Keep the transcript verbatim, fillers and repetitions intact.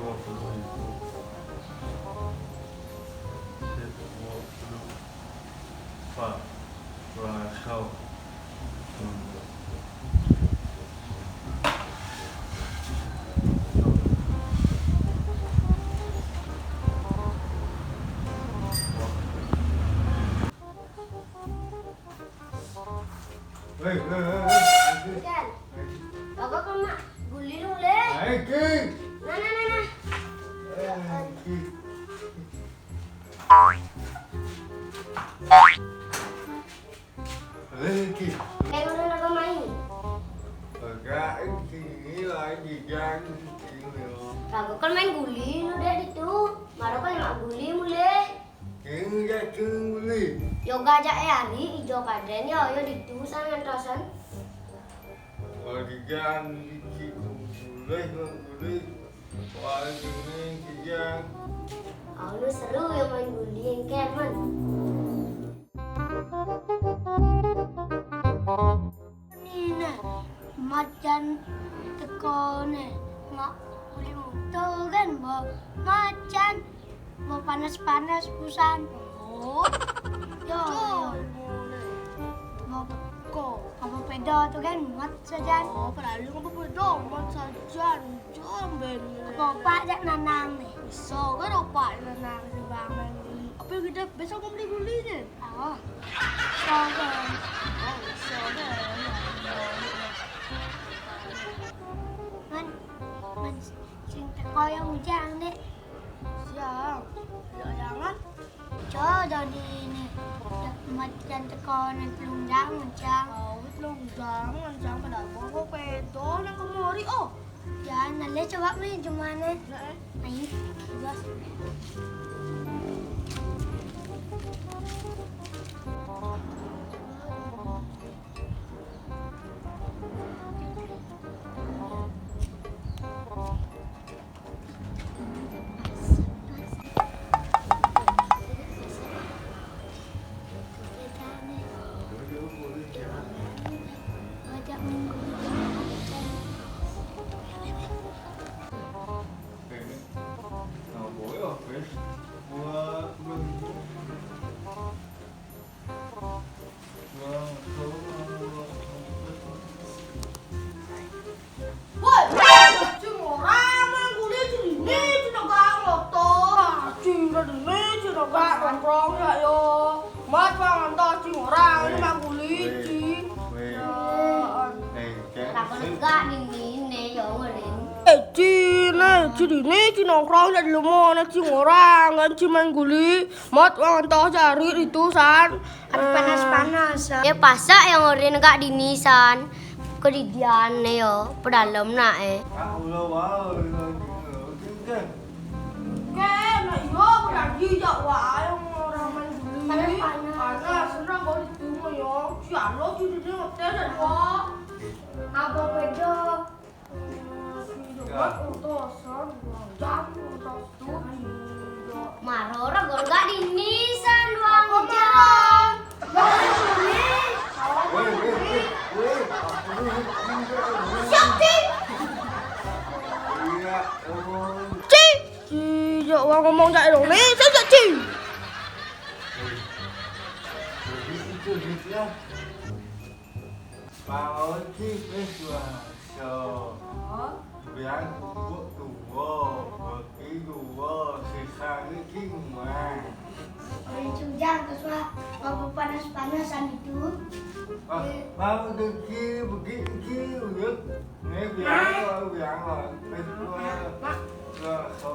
Hei, hei, hei, hei. Kan? Bagus kan, Mak? Guli lu, Le. Hei, Ki. Nah, nah, nah, nah. Hei, Ki. Hei, Ki. Kayak orang nak main. Enggak, ini lagi jangan. Bagus kan main guli lu, Dek, itu. Baru kan mak guli mulai. Keng ya keng uli. Yoga aja eh hari ijo kaden ya, yo ditu san ngantosan. Wadigan iki uli, uli. Wah, ini kijang. Aku seru ya main guli yang kemen. Nina, macan tekone, mak uli mutu kan, bo macan. Mau panas-panas busan. Oh. Yo, yo. Mau ko, apa peda tu kan muat sajan. Oh, padahal lu apa peda muat sajan. Jom ben. Apa opak jak nanang ni? Iso kan opak nanang di bangan ni. Apa kita besok mau beli guli ni? Oh. Iso kan. Oh, iso kan. Man, man, sing teko yang ujang ni. Siang. Ya, jangan. Jo, jadi ini. Ya, macan teko nang telung jam, mancang. Oh, telung jam, mancang pada apa? Kok pedo nang kemari, oh. Ya, nale coba mi, gimana? Ya, eh. Ayo. Gas. Woi, cing orang main guli cing ini cing negak motor. Cing udah ini cing negak nongkrong ya yo. Mat bang antar cing orang ini main guli cing. Weh, weh. Ya, an- Eh, cek. Takut negak di ini yo ngering. Eh, cing, eh, cing ini cing nongkrong ya di rumah, nah, cing orang kan cing main guli. Mat bang antar cari itu san. Kan panas-panas. Ya pasak yang orin kak dini san. Kedidian ne yo, pedalem nak eh. Kan, nak yo beragi jak wah yang orang main guli. Panas, panas. Panas, senang kau di rumah yo. Si Alo si di hotel dah dua. Apa beda? Marora gorga dini san wang jam. Siap, Ci. Ci. Ci, jok wang ngomong jak Indonesia jak, Ci. Pangocip wis waso. Biang kubuk tuwa, beki tuwa, sisane ki muang. Ora cujang, Kak Suha. Apa panas-panasan itu? Ah, mau deki, beki iki, uyut. Ini biang lo, biang lo. Wis waso. Mak. Waso.